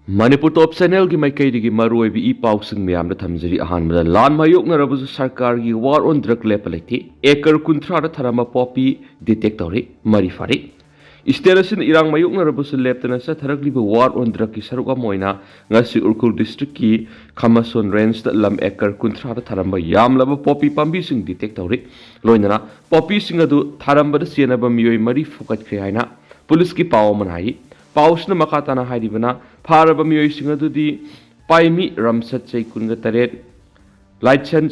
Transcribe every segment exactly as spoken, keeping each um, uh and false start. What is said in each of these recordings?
ꯃꯅꯤꯄꯨꯔ ꯇꯣꯞ ꯆꯦꯅꯦꯜꯒꯤ ꯃꯥꯏꯀꯩꯗꯒꯤ ꯃꯔꯨꯑꯣꯏꯕ ꯏ ꯄꯥꯎꯁꯤꯡ ꯃꯌꯥꯝꯗ ꯊꯝꯖꯔꯤ꯫ ꯑꯍꯥꯟꯕꯗ, ꯂꯥꯟ ꯃꯥꯌꯣꯛꯅꯔꯕꯁꯨ ꯁꯔꯀꯥꯔꯒꯤ war on drug ꯂꯦꯞꯄ ꯂꯩꯇꯦ꯫ ꯑꯦꯀꯔ ꯀꯨꯟꯊ꯭ꯔꯥꯗ ꯊꯥꯔꯝꯕ ꯄꯣꯄꯤ detect ꯇꯧꯔꯦ꯫ ꯃꯔꯤ ꯐꯥꯔꯦ꯫ State ꯑꯁꯤꯅ ꯏꯔꯥꯡ ꯃꯥꯌꯣꯛꯅꯔꯕꯁꯨ ꯂꯦꯞꯇꯅ ꯆꯠꯊꯔꯛꯂꯤꯕ war on drugꯀꯤ ꯁꯔꯨꯛ ꯑꯃ ꯑꯣꯏꯅ ꯉꯁꯤ ꯎꯈ꯭ꯔꯨꯜ districtꯀꯤ ꯈꯥꯃꯁꯣꯟ rangeꯗ ꯂꯝ ꯑꯦꯀꯔ ꯀꯨꯟꯊ꯭ꯔꯥꯗ ꯊꯥꯔꯝꯕ ꯌꯥꯝꯂꯕ ꯄꯣꯄꯤ ꯄꯥꯝꯕꯤꯁꯤꯡ detect ꯇꯧꯔꯦ꯫ ꯂꯣꯏꯅꯅ ꯄꯣꯄꯤꯁꯤꯡ ꯑꯗꯨ ꯊꯥꯔꯝꯕꯗ ꯆꯦꯟꯅꯕ ꯃꯤꯑꯣꯏ ꯃꯔꯤ ꯐꯨꯒꯠꯈ꯭ꯔꯦ ꯍꯥꯏꯅ ꯄꯨꯂꯤꯁꯀꯤ ꯄꯥꯎ ꯑꯃꯅ ꯍꯥꯏꯔꯤ꯫ ꯄꯥꯎꯁꯤꯅ ꯃꯈꯥ ꯇꯥꯅ ꯍꯥꯏꯔꯤꯕꯅ, ꯐꯥꯔꯕ ꯃꯤꯑꯣꯏꯁꯤꯡ ꯑꯗꯨꯗꯤ ꯄꯥꯏꯃꯤ ꯔꯝꯁꯠ, ꯆꯍꯤ ꯀꯨꯟꯒ ꯇꯔꯦꯠ, ꯂꯥꯏꯠꯁꯟ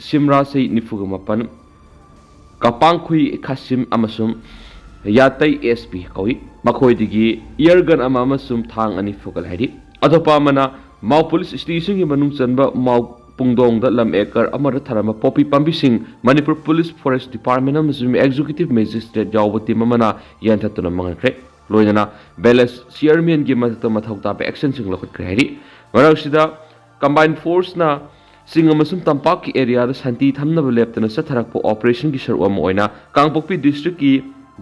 ꯁꯤꯝꯔꯥ, ꯆꯍꯤ ꯅꯤꯐꯨꯒ ꯃꯥꯄꯟ, ꯀꯄꯥꯡꯈꯨꯏ ꯈꯥꯁꯤꯝ ꯑꯃꯁꯨꯡ ꯌꯥꯇꯩ ꯑꯦꯁ ꯄꯤ ꯀꯧꯏ꯫ ꯃꯈꯣꯏꯗꯒꯤ ear gun ꯑꯃ ꯑꯃꯁꯨꯡ ꯊꯥꯡ ꯑꯅꯤ ꯐꯨꯒꯠ ꯍꯥꯏꯔꯤ꯫ ꯑꯇꯣꯞꯄ ꯑꯃꯅ ꯃꯥꯎ ꯄꯨꯂꯤꯁ stationꯒꯤ ꯃꯅꯨꯡ ꯆꯟꯕ ꯃꯥꯎ ꯄꯨꯡꯗꯣꯡꯗ ꯂꯝ ꯑꯦꯀꯔ ꯑꯃꯗ ꯊꯥꯔꯝꯕ ꯄꯣꯄꯤ ꯄꯥꯝꯕꯤꯁꯤꯡ ꯃꯅꯤꯄꯨꯔ ꯄꯨꯂꯤꯁ, forest department ꯑꯃꯁꯨꯡ executive magistrate ꯌꯥꯎꯕ team ꯑꯃꯅ ꯌꯥꯟꯊꯠꯇꯨꯅ ꯃꯥꯡꯍꯟꯈ꯭ꯔꯦ꯫ ꯂꯣꯏꯅꯅ village chairmanꯒꯤ ꯃꯊꯛꯇ ꯃꯊꯧ ꯇꯥꯕ actionꯁꯤꯡ ꯂꯧꯈꯠꯈ꯭ꯔꯦ ꯍꯥꯏꯔꯤ꯫ ꯃꯔꯛꯁꯤꯗ combined forceꯅ ꯆꯤꯡ ꯑꯃꯁꯨꯡ ꯇꯝꯄꯥꯛꯀꯤ areaꯗ ꯁꯥꯟꯇꯤ ꯊꯝꯅꯕ ꯂꯦꯞꯇꯅ ꯆꯠꯊꯔꯛꯄ operationꯒꯤ ꯁꯔꯨꯛ ꯑꯃ ꯑꯣꯏꯅ ꯀꯥꯡꯄꯣꯛꯄꯤ districtꯀꯤ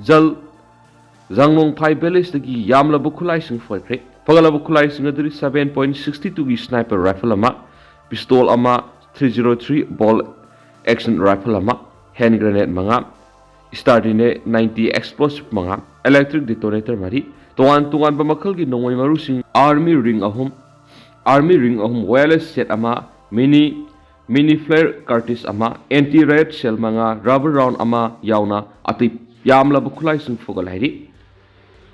ꯖꯜ ꯖꯥꯡꯂꯣꯡꯐꯥꯏ villageꯇꯒꯤ ꯌꯥꯝꯂꯕ ꯈꯨꯠꯂꯥꯏꯁꯤꯡ ꯐꯒꯠꯈ꯭ꯔꯦ꯫ ꯐꯒꯠꯂꯕ ꯈꯨꯠꯂꯥꯏꯁꯤꯡ ꯑꯗꯨꯗꯤ seven point sixty twoꯒꯤ sniper rifle ꯑꯃ, pistol ꯑꯃ, three zero three bolt action rifle ꯑꯃ, hand grenade ꯃꯉꯥ, Stardine ninety explosive ꯃꯉꯥ, electric detonator ꯃꯔꯤ, ꯇꯣꯉꯥꯟ ꯇꯣꯉꯥꯟꯕ ꯃꯈꯜꯒꯤ ꯅꯣꯡꯃꯩ ꯃꯔꯨꯁꯤꯡ, army ring ꯑꯍꯨꯝ, army ring ꯑꯍꯨꯝ, wireless set ꯑꯃ, mini mini flare cartridge ꯑꯃ, anti riot shell ꯃꯉꯥ, rubber round ꯑꯃ ꯌꯥꯎꯅ ꯑꯇꯩ ꯌꯥꯝꯂꯕ ꯈꯨꯠꯂꯥꯏꯁꯤꯡ ꯐꯒꯠ ꯍꯥꯏꯔꯤ꯫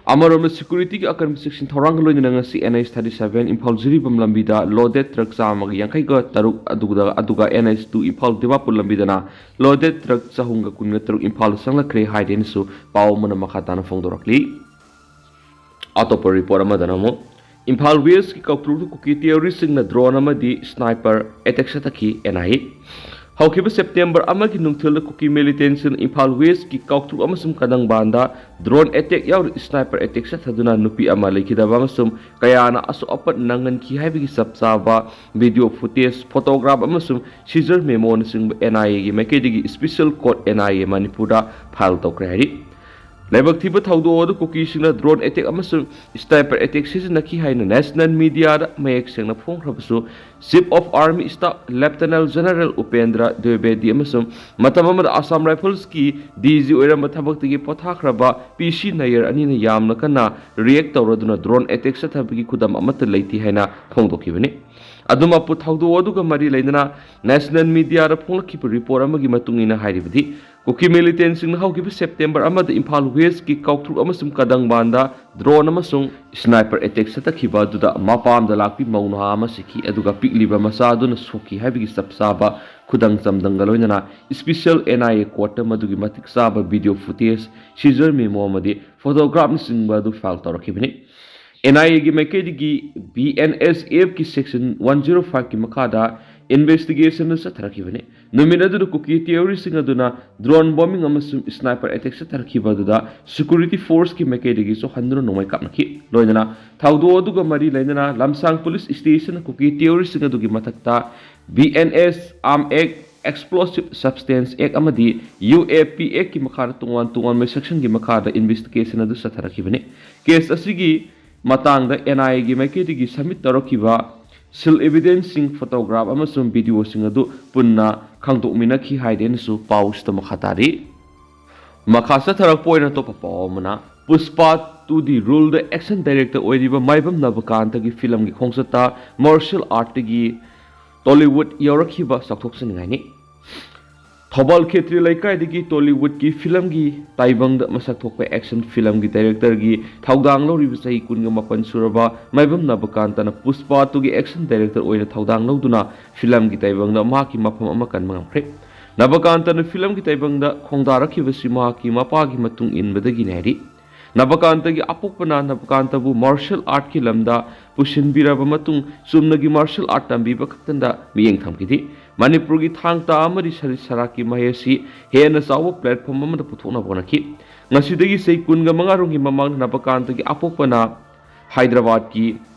ꯑꯃꯔꯣꯝꯗ, securityꯒꯤ ꯑꯀꯟꯕ ꯆꯦꯛꯁꯤꯟ ꯊꯧꯔꯥꯡꯒ ꯂꯣꯏꯅꯅ ꯉꯁꯤ N H thirty seven Imphal Jiribam ꯂꯝꯕꯤꯗ loaded truck ꯆꯥꯝꯃꯒ ꯌꯥꯡꯈꯩꯒ ꯇꯔꯨꯛ ꯑꯗꯨꯒ, ꯑꯗꯨꯒ N H two Imphal Dimapur ꯂꯝꯕꯤꯗꯅ loaded truck ꯆꯍꯨꯝꯒ ꯀꯨꯟꯒ ꯇꯔꯨꯛ ꯏꯝꯐꯥꯜꯗ ꯆꯪꯂꯛꯈ꯭ꯔꯦ ꯍꯥꯏꯔꯦꯅꯁꯨ ꯄꯥꯎ ꯑꯃꯅ ꯃꯈꯥ ꯇꯥꯅ ꯐꯣꯡꯗꯣꯔꯛꯂꯤ꯫ ꯑꯇꯣꯞꯄ report ꯑꯃꯗꯅ ꯑꯃꯨꯛ, ꯏꯝꯐꯥꯜ Westꯀꯤ ꯀꯧꯇ꯭ꯔꯨꯛꯇ ꯀꯨꯀꯤ terroristꯁꯤꯡꯅ drone ꯑꯃꯗꯤ sniper attack ꯆꯠꯊꯈꯤ, N I A꯫ ꯍꯧꯈꯤꯕ September ꯑꯃꯒꯤ ꯅꯨꯡꯊꯤꯜꯗ ꯀꯨꯀꯤ militantꯁꯤꯡꯅ ꯏꯝꯐꯥꯜ Westꯀꯤ ꯀꯧꯇ꯭ꯔꯨꯛ ꯑꯃꯁꯨꯡ ꯀꯗꯪꯕꯥꯟꯗ drone attack ꯌꯥꯎꯅ sniper attack ꯆꯠꯊꯗꯨꯅ ꯅꯨꯄꯤ ꯑꯃ ꯂꯩꯈꯤꯗꯕ ꯑꯃꯁꯨꯡ ꯀꯌꯥꯅ ꯑꯁꯣꯛ ꯑꯄꯟ ꯅꯪꯍꯟꯈꯤ ꯍꯥꯏꯕꯒꯤ ꯆꯞ ꯆꯥꯕ video footage, photograph ꯑꯃꯁꯨꯡ seizure memoꯅꯆꯤꯡꯕ N I Aꯒꯤ ꯃꯥꯏꯀꯩꯗꯒꯤ Special Court N I A ꯃꯅꯤꯄꯨꯔꯗ file ꯇꯧꯈ꯭ꯔꯦ ꯍꯥꯏꯔꯤ꯫ ꯂꯥꯏꯕꯛ ꯊꯤꯕ ꯊꯧꯗꯣꯛ ꯑꯗꯨ ꯀꯨꯀꯤꯁꯤꯡꯅ drone attack ꯑꯃꯁꯨꯡ sniper attack ꯁꯤꯖꯤꯟꯅꯈꯤ ꯍꯥꯏꯅ national media ꯗ ꯃꯌꯦꯛ ꯁꯦꯡꯅ ꯐꯣꯡꯈ꯭ꯔꯕꯁꯨ, Chief of Army Staff Lieutenant General Upendra ꯗ꯭ꯋꯤꯕꯦꯗꯤ ꯑꯃꯁꯨꯡ ꯃꯇꯝ ꯑꯃꯗ Assam Rifles ꯀꯤ D G ꯑꯣꯏꯔꯝꯕ ꯊꯕꯛꯇꯒꯤ ꯄꯣꯊꯥꯈ꯭ꯔꯕ P C ꯅꯌꯔ ꯑꯅꯤꯅ ꯌꯥꯝꯅ ꯀꯟꯅ react ꯇꯧꯔꯗꯨꯅ drone attack ꯆꯠꯊꯕꯒꯤ ꯈꯨꯗꯝ ꯑꯃꯠꯇ ꯂꯩꯇꯦ ꯍꯥꯏꯅ ꯐꯣꯡꯗꯣꯛꯈꯤꯕꯅꯤ꯫ ꯑꯗꯨꯃꯛꯄꯨ, ꯊꯧꯗꯣꯛ ꯑꯗꯨꯒ ꯃꯔꯤ ꯂꯩꯅꯅ national media ꯗ ꯐꯣꯡꯂꯛꯈꯤꯕ report ꯑꯃꯒꯤ ꯃꯇꯨꯡ ꯏꯟꯅ ꯍꯥꯏꯔꯤꯕꯗꯤ, ꯀꯨꯀꯤ militant ꯁꯤꯡꯅ ꯍꯧꯈꯤꯕ September ꯑꯃꯗ ꯏꯝꯐꯥꯜ West ꯀꯤ ꯀꯥꯎꯇ꯭ꯔꯨꯛ ꯑꯃꯁꯨꯡ ꯀꯗꯪꯕꯥꯟꯗ drone ꯑꯃꯁꯨꯡ sniper attack ꯆꯠꯊꯈꯤꯕ ꯑꯗꯨꯗ ꯃꯄꯥꯝꯗ ꯂꯥꯛꯄꯤ ꯃꯧ ꯅꯍꯥ ꯑꯃ ꯁꯤꯈꯤ, ꯑꯗꯨꯒ ꯄꯤꯛꯂꯤꯕ ꯃꯆꯥ ꯑꯗꯨꯅ ꯁꯣꯛꯈꯤ ꯍꯥꯏꯕꯒꯤ ꯆꯞ ꯆꯥꯕ ꯈꯨꯗꯝ ꯆꯥꯡꯗꯝꯒ ꯂꯣꯏꯅꯅ special N I A court ꯇ ꯃꯗꯨꯒꯤ ꯃꯇꯤꯛ ꯆꯥꯕ video footage, seizure memo ꯑꯃꯗꯤ photograph ꯅꯆꯤꯡꯕ ꯑꯗꯨ file ꯇꯧꯔꯛꯈꯤꯕꯅꯤ꯫ N I A ꯒꯤ ꯃꯥꯏꯀꯩꯗꯒꯤ B N S F ꯀꯤ section one zero five ꯀꯤ ꯃꯈꯥꯗ investigation ꯑꯗꯨ ꯆꯠꯊꯔꯛꯈꯤꯕꯅꯤ꯫ ꯅꯨꯃꯤꯠ ꯑꯗꯨꯗ ꯀꯨꯀꯤ terrorist ꯁꯤꯡ ꯑꯗꯨꯅ drone bombing ꯑꯃꯁꯨꯡ sniper attack ꯆꯠꯊꯔꯛꯈꯤꯕ ꯑꯗꯨꯗ security force ꯀꯤ ꯃꯥꯏꯀꯩꯗꯒꯤꯁꯨ ꯍꯟꯗꯨꯅ ꯅꯣꯡꯃꯩ ꯀꯥꯞꯅꯈꯤ꯫ ꯂꯣꯏꯅꯅ ꯊꯧꯗꯣꯛ ꯑꯗꯨꯒ ꯃꯔꯤ ꯂꯩꯅꯅ ꯂꯝꯁꯥꯡ police station ꯅ ꯀꯨꯀꯤ terrorist ꯁꯤꯡ ꯑꯗꯨꯒꯤ ꯃꯊꯛꯇ B N S Arm Act, Explosive Substance Act ꯑꯃꯗꯤ U A P Act ꯀꯤ ꯃꯈꯥꯗ ꯇꯣꯉꯥꯟ ꯇꯣꯉꯥꯟꯕ section ꯒꯤ ꯃꯈꯥꯗ investigation ꯑꯗꯨ ꯆꯠꯊꯔꯛꯈꯤꯕꯅꯤ꯫ Case ꯑꯁꯤꯒꯤ ꯃꯇꯥꯡꯗ N I A ꯒꯤ ꯃꯥꯏꯀꯩꯗꯒꯤ submit ꯇꯧꯔꯛꯈꯤꯕ still evidence ꯁꯤꯡ, photograph ꯑꯃꯁꯨꯡ video ꯁꯤꯡ ꯑꯗꯨ ꯄꯨꯟꯅ ꯈꯪꯗꯣꯛꯃꯤꯟꯅꯈꯤ ꯍꯥꯏꯗꯦꯅꯁꯨ ꯄꯥꯎꯁꯤꯗ ꯃꯈꯥ ꯇꯥꯔꯤ꯫ ꯃꯈꯥ ꯆꯠꯊꯔꯛꯄ ꯑꯣꯏꯅ ꯑꯇꯣꯞꯄ ꯄꯥꯎ ꯑꯃꯅ, Pushpa two ꯗ role ꯗ action director ꯑꯣꯏꯔꯤꯕ ꯃꯥꯏꯕꯝ ꯅꯕꯀꯥꯟꯇꯒꯤ film ꯒꯤ ꯈꯣꯡꯆꯠꯇ martial art ꯇꯒꯤ Tollywood ꯌꯧꯔꯛꯈꯤꯕ ꯆꯥꯎꯊꯣꯛꯆꯅꯤꯡꯉꯥꯏꯅꯤ꯫ ꯊꯧꯕꯥꯜ ꯈꯦꯇ꯭ꯔꯤ ꯂꯩꯀꯥꯏꯗꯒꯤ Tollywood ꯀꯤ film ꯒꯤ ꯇꯥꯏꯕꯪꯗ ꯃꯁꯛ ꯊꯣꯛꯄ action film ꯒꯤ director ꯒꯤ ꯊꯧꯗꯥꯡ ꯂꯧꯔꯤꯕ ꯆꯍꯤ ꯀꯨꯟꯒ ꯃꯥꯄꯟ ꯁꯨꯔꯕ ꯃꯥꯏꯕꯝ ꯅꯕꯀꯥꯟꯇꯅ Pushpa two ꯒꯤ action director ꯑꯣꯏꯅ ꯊꯧꯗꯥꯡ ꯂꯧꯗꯨꯅ film ꯒꯤ ꯇꯥꯏꯕꯪꯗ ꯃꯍꯥꯛꯀꯤ ꯃꯐꯝ ꯑꯃ ꯀꯟꯕ ꯉꯝꯈ꯭ꯔꯦ꯫ ꯅꯕꯀꯥꯟꯇꯅ film ꯒꯤ ꯇꯥꯏꯕꯪꯗ ꯈꯣꯡꯗꯥꯔꯛꯈꯤꯕꯁꯤ ꯃꯍꯥꯛꯀꯤ ꯃꯄꯥꯒꯤ ꯃꯇꯨꯡ ꯏꯟꯕꯗꯒꯤꯅꯤ ꯍꯥꯏꯔꯤ꯫ ꯅꯕꯀꯥꯟꯇꯒꯤ ꯑꯄꯣꯛꯄꯅ ꯅꯕꯀꯥꯟꯇꯕꯨ martial art ꯀꯤ ꯂꯝꯗ ꯄꯨꯁꯤꯟꯕꯤꯔꯕ ꯃꯇꯨꯡ ꯆꯨꯝꯅꯒꯤ martial art ꯇꯝꯕꯤꯕ ꯈꯛꯇꯗ ꯃꯤꯠꯌꯦꯡ ꯊꯝꯈꯤꯗꯦ꯫ ꯃꯅꯤꯄꯨꯔꯒꯤ ꯊꯥꯡ ꯇꯥ ꯑꯃꯗꯤ ꯁꯔꯤꯠ ꯁꯔꯥꯛꯀꯤ ꯃꯍꯩ ꯑꯁꯤ ꯍꯦꯟꯅ ꯆꯥꯎꯕ platform ꯑꯃꯗ ꯄꯨꯊꯣꯛꯅꯕ ꯍꯣꯠꯅꯈꯤ꯫ ꯉꯁꯤꯗꯒꯤ ꯆꯍꯤ ꯀꯨꯟꯒ ꯃꯉꯥ ꯔꯣꯝꯒꯤ ꯃꯃꯥꯡꯗ ꯅꯕꯀꯥꯟꯇꯒꯤ ꯑꯄꯣꯛꯄꯅ ꯍꯥꯏꯗ꯭ꯔꯕꯥꯗꯀꯤ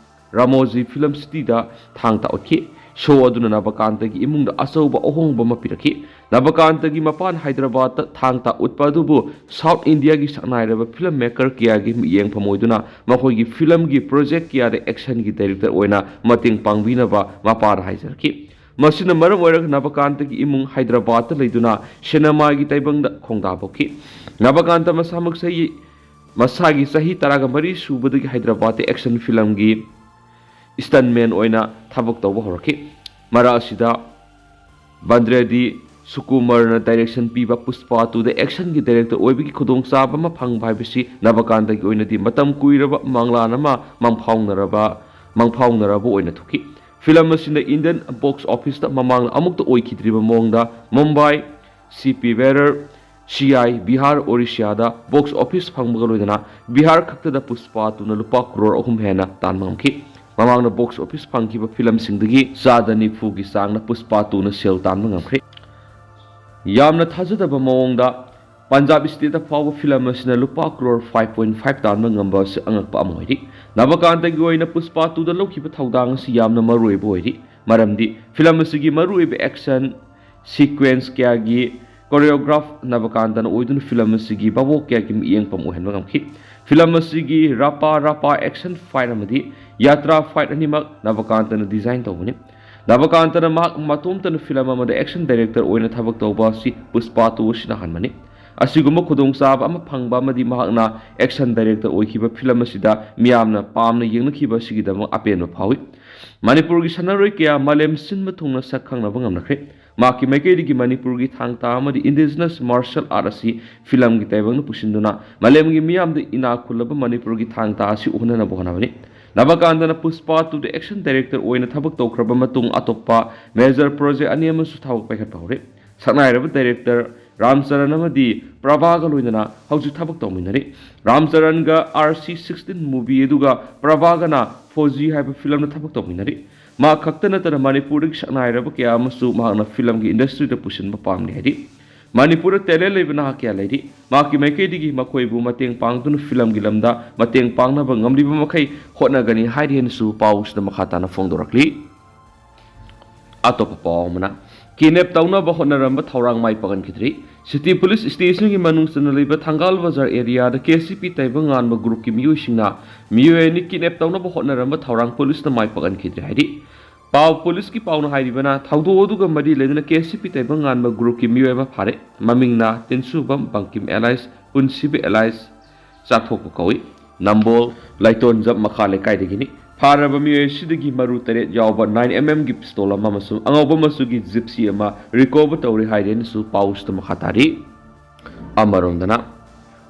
Ramoji Film City ꯗ ꯊꯥꯡ ꯇꯥ ꯑꯣꯠꯈꯤ꯫ ꯁꯣ ꯑꯗꯨꯅ ꯅꯕꯀꯥꯟꯇꯒꯤ ꯏꯃꯨꯡꯗ ꯑꯆꯧꯕ ꯑꯍꯣꯡꯕ ꯑꯃ ꯄꯤꯔꯛꯈꯤ꯫ ꯅꯕꯀꯥꯟꯇꯒꯤ ꯃꯄꯥꯟ ꯍꯥꯏꯗ꯭ꯔꯕꯥꯗꯇ ꯊꯥꯡ ꯇꯥ ꯎꯠꯄ ꯑꯗꯨꯕꯨ ꯁꯥꯎꯠ ꯏꯟꯗꯤꯌꯥꯒꯤ ꯁꯛꯅꯥꯏꯔꯕ ꯐꯤꯂꯝ ꯃꯦꯀꯔ ꯀꯌꯥꯒꯤ ꯃꯤꯠꯌꯦꯡꯐꯝ ꯑꯣꯏꯗꯨꯅ ꯃꯈꯣꯏꯒꯤ ꯐꯤꯂꯝꯒꯤ ꯄ꯭ꯔꯣꯖꯦꯛ ꯀꯌꯥꯗ ꯑꯦꯛꯁꯟꯒꯤ ꯗꯥꯏꯔꯦꯛꯇꯔ ꯑꯣꯏꯅ ꯃꯇꯦꯡ ꯄꯥꯡꯕꯤꯅꯕ ꯃꯄꯥꯅ ꯍꯥꯏꯖꯔꯛꯈꯤ꯫ ꯃꯁꯤꯅ ꯃꯔꯝ ꯑꯣꯏꯔꯒ ꯅꯕꯀꯥꯟꯇꯒꯤ ꯏꯃꯨꯡ ꯍꯥꯏꯗ꯭ꯔꯕꯥꯗꯇ ꯂꯩꯗꯨꯅ ꯁꯤꯅꯦꯃꯥꯒꯤ ꯇꯥꯏꯕꯪꯗ ꯈꯣꯡꯗꯥꯕ ꯍꯧꯈꯤ꯫ ꯅꯕꯀꯥꯟꯇ ꯃꯁꯥꯃꯛ ꯆꯍꯤ, ꯃꯁꯥꯒꯤ ꯆꯍꯤ ꯇꯔꯥꯒ ꯃꯔꯤ ꯁꯨꯕꯗꯒꯤ ꯍꯥꯏꯗ꯭ꯔꯕꯥꯗꯇ ꯑꯦꯛꯁꯟ ꯐꯤꯂꯝꯒꯤ ꯁ꯭ꯇꯟꯃꯦꯟ ꯑꯣꯏꯅ ꯊꯕꯛ ꯇꯧꯕ ꯍꯧꯔꯛꯈꯤ꯫ ꯃꯔꯛ ꯑꯁꯤꯗ ꯕꯟꯗ꯭ꯔꯦꯗꯤ ꯁꯨꯀꯨꯃꯔꯅ ꯗꯥꯏꯔꯦꯛꯁꯟ ꯄꯤꯕ ꯄꯨꯁꯄꯥ ꯇꯨꯗ ꯑꯦꯛꯁꯟꯒꯤ ꯗꯥꯏꯔꯦꯛꯇꯔ ꯑꯣꯏꯕꯒꯤ ꯈꯨꯗꯣꯡꯆꯥꯕ ꯑꯃ ꯐꯪꯕ ꯍꯥꯏꯕꯁꯤ ꯅꯕꯀꯥꯟꯇꯒꯤ ꯑꯣꯏꯅꯗꯤ ꯃꯇꯝ ꯀꯨꯏꯔꯕ ꯃꯪꯂꯥꯟ ꯑꯃ ꯃꯪꯐꯥꯎꯅꯔꯕ, ꯃꯪꯐꯥꯎꯅꯔꯕ ꯑꯣꯏꯅ ꯊꯣꯛꯈꯤ꯫ ꯐꯤꯂꯝ ꯑꯁꯤꯅ ꯏꯟꯗꯤꯌꯟ ꯕꯣꯛꯁ ꯑꯣꯐꯤꯁꯇ ꯃꯃꯥꯡꯗ ꯑꯃꯨꯛꯇ ꯑꯣꯏꯈꯤꯗ꯭ꯔꯤꯕ ꯃꯑꯣꯡꯗ ꯃꯨꯝꯕꯥꯏ, ꯁꯤ P Berar, C I, Bihar, ꯑꯣꯔꯤꯁꯤꯌꯥꯗ ꯕꯣꯛꯁ ꯑꯣꯐꯤꯁ ꯐꯪꯕꯒ ꯂꯣꯏꯅꯅ ꯕꯤꯍꯥꯔ ꯈꯛꯇꯗ ꯄꯨꯁꯄꯥ ꯇꯨꯅ ꯂꯨꯄꯥ ꯀ꯭ꯔꯣꯔ ꯑꯍꯨꯝ ꯍꯦꯟꯅ ꯇꯥꯟꯕ ꯉꯝꯈꯤ꯫ ꯃꯃꯥꯡꯗ ꯕꯣꯛꯁ ꯑꯣꯐꯤꯁ ꯐꯪꯈꯤꯕ ꯐꯤꯂꯝꯁꯤꯡꯗꯒꯤ ꯆꯥꯗ ꯅꯤꯐꯨꯒꯤ ꯆꯥꯡꯅ ꯄꯨꯁꯄꯥ ꯇꯨꯅ ꯁꯦꯜ ꯇꯥꯟꯕ ꯉꯝꯈ꯭ꯔꯦ꯫ ꯌꯥꯝꯅ ꯊꯥꯖꯗꯕ ꯃꯑꯣꯡꯗ ꯄꯟꯖꯥꯕ ꯁ꯭ꯇꯦꯠꯇ ꯐꯥꯎꯕ ꯐꯤꯂꯝ ꯑꯁꯤꯅ ꯂꯨꯄꯥ ꯀ꯭ꯔꯣꯔ ꯐꯥꯏꯚ ꯄꯣꯏꯟ ꯐꯥꯏꯚ ꯇꯥꯟꯕ ꯉꯝꯕ ꯑꯁꯤ ꯑꯉꯛꯄ ꯑꯃ ꯑꯣꯏꯔꯤ꯫ ꯅꯕꯀꯥꯟꯇꯒꯤ ꯑꯣꯏꯅ ꯄꯨꯁꯄꯥ ꯇꯨꯗ ꯂꯧꯈꯤꯕ ꯊꯧꯗꯥꯡ ꯑꯁꯤ ꯌꯥꯝꯅ ꯃꯔꯨꯑꯣꯏꯕ ꯑꯣꯏꯔꯤ, ꯃꯔꯝꯗꯤ ꯐꯤꯂꯝ ꯑꯁꯤꯒꯤ ꯃꯔꯨꯑꯣꯏꯕ ꯑꯦꯛꯁꯟ ꯁꯤꯀ꯭ꯋꯦꯟꯁ ꯀꯌꯥꯒꯤ ꯀꯣꯔꯤꯌꯣꯒ꯭ꯔꯥꯐ ꯅꯕꯀꯥꯟꯇꯅ ꯑꯣꯏꯗꯨꯅ ꯐꯤꯂꯝ ꯑꯁꯤꯒꯤ ꯚꯥꯕꯣꯛ ꯀꯌꯥꯒꯤ ꯃꯤꯠꯌꯦꯡꯐꯝ ꯑꯣꯏꯍꯟꯕ ꯉꯝꯈꯤ꯫ ꯐꯤꯂꯝ ꯑꯁꯤꯒꯤ ꯔꯥꯄꯥ ꯔꯥꯄꯥ ꯑꯦꯛꯁꯟ ꯐꯥꯏꯠ ꯑꯃꯗꯤ ꯌꯥꯇ꯭ꯔꯥ ꯐꯥꯏꯠ ꯑꯅꯤꯃꯛ ꯅꯕꯀꯥꯟꯇꯅ ꯗꯤꯖꯥꯏꯟ ꯇꯧꯕꯅꯤ꯫ ꯅꯕꯀꯥꯟꯇꯅ ꯃꯍꯥꯛ ꯃꯇꯣꯝꯇꯅ ꯐꯤꯂꯝ ꯑꯃꯗ ꯑꯦꯛꯁꯟ ꯗꯥꯏꯔꯦꯛꯇꯔ ꯑꯣꯏꯅ ꯊꯕꯛ ꯇꯧꯕ ꯑꯁꯤ ꯄꯨꯁꯄꯥ ꯇꯨ ꯑꯁꯤꯅ ꯑꯍꯥꯟꯕꯅꯤ꯫ ꯑꯁꯤꯒꯨꯝꯕ ꯈꯨꯗꯣꯡꯆꯥꯕ ꯑꯃ ꯐꯪꯕ ꯑꯃꯗꯤ ꯃꯍꯥꯛꯅ ꯑꯦꯛꯁꯟ ꯗꯥꯏꯔꯦꯛꯇꯔ ꯑꯣꯏꯈꯤꯕ ꯐꯤꯂꯝ ꯑꯁꯤꯗ ꯃꯤꯌꯥꯝꯅ ꯄꯥꯝꯅ ꯌꯦꯡꯅꯈꯤꯕ ꯑꯁꯤꯒꯤꯗꯃꯛ ꯑꯄꯦꯟꯕ ꯐꯥꯎꯏ꯫ ꯃꯅꯤꯄꯨꯔꯒꯤ ꯁꯥꯟꯅꯔꯣꯏ ꯀꯌꯥ ꯃꯥꯂꯦꯝ ꯁꯤꯟꯕ ꯊꯨꯡꯅ ꯁꯛ ꯈꯪꯅꯕ ꯉꯝꯅꯈ꯭ꯔꯦ꯫ ꯃꯍꯥꯛꯀꯤ ꯃꯥꯏꯀꯩꯗꯒꯤ ꯃꯅꯤꯄꯨꯔꯒꯤ ꯊꯥꯡ ꯇꯥ ꯑꯃꯗꯤ ꯏꯟꯗꯤꯖꯤꯅꯁ ꯃꯥꯔꯁꯦꯜ ꯑꯥꯔꯠ ꯑꯁꯤ ꯐꯤꯂꯝꯒꯤ ꯇꯥꯏꯕꯪꯅ ꯄꯨꯁꯤꯟꯗꯨꯅ ꯃꯥꯂꯦꯝꯒꯤ ꯃꯤꯌꯥꯝꯗ ꯏꯅꯥꯛ ꯈꯨꯜꯂꯕ ꯃꯅꯤꯄꯨꯔꯒꯤ ꯊꯥꯡ ꯇꯥ ꯑꯁꯤ ꯎꯍꯟꯅꯅꯕ ꯍꯣꯠꯅꯕꯅꯤ꯫ ꯅꯕꯀꯥꯟꯇꯅ ꯄꯨꯁꯄꯥ ꯇꯨꯗ ꯑꯦꯛꯁꯟ ꯗꯥꯏꯔꯦꯛꯇꯔ ꯑꯣꯏꯅ ꯊꯕꯛ ꯇꯧꯈ꯭ꯔꯕ ꯃꯇꯨꯡ ꯑꯇꯣꯞꯄ ꯃꯦꯖꯔ ꯄ꯭ꯔꯣꯖꯦꯛ ꯑꯅꯤ ꯑꯃꯁꯨ ꯊꯕꯛ ꯄꯥꯏꯈꯠꯄ ꯍꯧꯔꯦ꯫ ꯁꯛꯅꯥꯏꯔꯕ ꯗꯥꯏꯔꯦꯛꯇꯔ ꯔꯥꯝ ꯆꯔꯟ ꯑꯃꯗꯤ ꯄ꯭ꯔꯚꯥꯒ ꯂꯣꯏꯅꯅ ꯍꯧꯖꯤꯛ ꯊꯕꯛ ꯇꯧꯃꯤꯟꯅꯔꯤ꯫ ꯔꯥꯝ ꯆꯔꯟꯒ ꯑꯥꯔ ꯁꯤ ꯁꯤꯛꯁꯇꯤꯟ ꯃꯨꯚꯤ ꯑꯗꯨꯒ ꯄ꯭ꯔꯚꯥꯒꯅ ꯐꯣꯖꯤ ꯍꯥꯏꯕ ꯐꯤꯂꯝꯗ ꯊꯕꯛ ꯇꯧꯃꯤꯟꯅꯔꯤ꯫ ꯃꯍꯥꯛ ꯈꯛꯇ ꯅꯠꯇꯅ ꯃꯅꯤꯄꯨꯔꯗꯒꯤ ꯁꯛꯅꯥꯏꯔꯕ ꯀꯌꯥ ꯑꯃꯁꯨ ꯃꯍꯥꯛꯅ ꯐꯤꯂꯝꯒꯤ ꯏꯟꯗꯁꯇ꯭ꯔꯤꯗ ꯄꯨꯁꯤꯟꯕ ꯄꯥꯝꯂꯤ ꯍꯥꯏꯔꯤ꯫ ꯃꯅꯤꯄꯨꯔꯗ ꯇꯦꯂꯦꯟ ꯂꯩꯕ ꯅꯍꯥ ꯀꯌꯥ ꯂꯩꯔꯤ꯫ ꯃꯍꯥꯛꯀꯤ ꯃꯥꯏꯀꯩꯗꯒꯤ ꯃꯈꯣꯏꯕꯨ ꯃꯇꯦꯡ ꯄꯥꯡꯗꯨꯅ ꯐꯤꯂꯝꯒꯤ ꯂꯝꯗ ꯃꯇꯦꯡ ꯄꯥꯡꯅꯕ ꯉꯝꯂꯤꯕ ꯃꯈꯩ ꯍꯣꯠꯅꯒꯅꯤ ꯍꯥꯏꯔꯤ ꯍꯥꯏꯅꯁꯨ ꯄꯥꯎꯁꯤꯗ ꯃꯈꯥ ꯇꯥꯅ ꯐꯣꯡꯗꯣꯔꯛꯂꯤ꯫ ꯑꯇꯣꯞꯄ ꯄꯥꯎ ꯑꯃꯅ, ꯀꯤꯗꯅꯦꯞ ꯇꯧꯅꯕ ꯍꯣꯠꯅꯔꯝꯕ ꯊꯧꯔꯥꯡ ꯃꯥꯏ ꯄꯥꯛꯍꯟꯈꯤꯗ꯭ꯔꯤ꯫ ꯁꯤꯇꯤ ꯄꯨꯂꯤꯁ ꯁ꯭ꯇꯦꯁꯟꯒꯤ ꯃꯅꯨꯡ ꯆꯟꯅ ꯂꯩꯕ ꯊꯪꯒꯥꯜ ꯕꯖꯥꯔ ꯑꯦꯔꯤꯌꯥꯗ ꯀꯦ ꯑꯦꯁ ꯁꯤ ꯄꯤ ꯇꯥꯏꯕꯪ ꯉꯥꯟꯕ ꯒ꯭ꯔꯨꯞꯀꯤ ꯃꯤꯑꯣꯏꯁꯤꯡꯅ ꯃꯤꯑꯣꯏ ꯑꯅꯤ ꯀꯤꯗꯅꯦꯞ ꯇꯧꯅꯕ ꯍꯣꯠꯅꯔꯝꯕ ꯊꯧꯔꯥꯡ ꯄꯨꯂꯤꯁꯅ ꯃꯥꯏ ꯄꯥꯛꯍꯟꯈꯤꯗ꯭ꯔꯦ ꯍꯥꯏꯔꯤ꯫ ꯄꯥꯎ, ꯄꯨꯂꯤꯁꯀꯤ ꯄꯥꯎꯅ ꯍꯥꯏꯔꯤꯕꯅ, ꯊꯧꯗꯣꯛ ꯑꯗꯨꯒ ꯃꯔꯤ ꯂꯩꯅꯅ ꯀꯦ ꯑꯦꯁ ꯁꯤ ꯄꯤ ꯇꯥꯏꯕꯪ ꯉꯥꯟꯕ ꯒ꯭ꯔꯨꯞꯀꯤ ꯃꯤꯑꯣꯏ ꯑꯃ ꯐꯥꯔꯦ꯫ ꯃꯃꯤꯡꯅ ꯇꯤꯟꯁꯨꯕꯝ ꯕꯪꯀꯤꯝ ꯑꯦꯂꯥꯏꯁ ꯄꯨꯟꯁꯤꯕ ꯑꯦꯂꯥꯏꯁ ꯆꯥꯛꯊꯣꯛꯄ ꯀꯧꯏ꯫ ꯅꯝꯕꯣꯜ ꯂꯥꯏꯇꯣꯟꯖꯝ ꯃꯈꯥ ꯂꯩꯀꯥꯏꯗꯒꯤꯅꯤ꯫ ꯐꯥꯔꯕ ꯃꯤꯑꯣꯏ ꯑꯁꯤꯗꯒꯤ ꯃꯔꯨ ꯇꯔꯦꯠ ꯌꯥꯎꯕ ꯅꯥꯏꯟ ꯑꯦꯝ ꯑꯦꯝꯒꯤ ꯄꯤꯁꯇꯣꯜ ꯑꯃ ꯑꯃꯁꯨꯡ ꯑꯉꯧꯕ ꯃꯆꯨꯒꯤ ꯖꯤꯞꯁꯤ ꯑꯃ ꯔꯤꯀꯣꯚꯔ ꯇꯧꯔꯦ ꯍꯥꯏꯔꯦꯅꯁꯨ ꯄꯥꯎꯁꯤꯗ ꯃꯈꯥ ꯇꯥꯔꯤ꯫ ꯑꯃꯔꯣꯝꯗꯅ,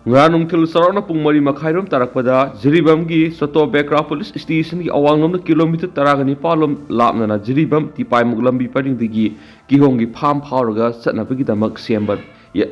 ꯉꯔꯥꯡ ꯅꯨꯡꯊꯤꯜ ꯆꯥꯎꯔꯥꯛꯅ ꯄꯨꯡ ꯃꯔꯤ ꯃꯈꯥꯏꯔꯣꯝ ꯇꯥꯔꯛꯄꯗ ꯖꯤꯔꯤꯕꯥꯝꯒꯤ ꯁꯣꯇꯣ ꯕꯦꯀ꯭ꯔꯥ ꯄꯨꯂꯤꯁ ꯁ꯭ꯇꯦꯁꯟꯒꯤ ꯑꯋꯥꯡꯂꯣꯝꯗ ꯀꯤꯂꯣꯃꯤꯇꯔ ꯇꯔꯥꯒ ꯅꯤꯄꯥꯜ ꯂꯣꯝ ꯂꯥꯞꯅꯅ ꯖꯤꯔꯤꯕꯥꯝ ꯇꯤꯄꯥꯏꯃꯨꯛ ꯂꯝꯕꯤ ꯄꯔꯤꯡꯗꯒꯤ ꯀꯤꯍꯣꯝꯒꯤ ꯐꯥꯔꯝ ꯐꯥꯎꯔꯒ ꯆꯠꯅꯕꯒꯤꯗꯃꯛ ꯁꯦꯝꯕ ꯌ-,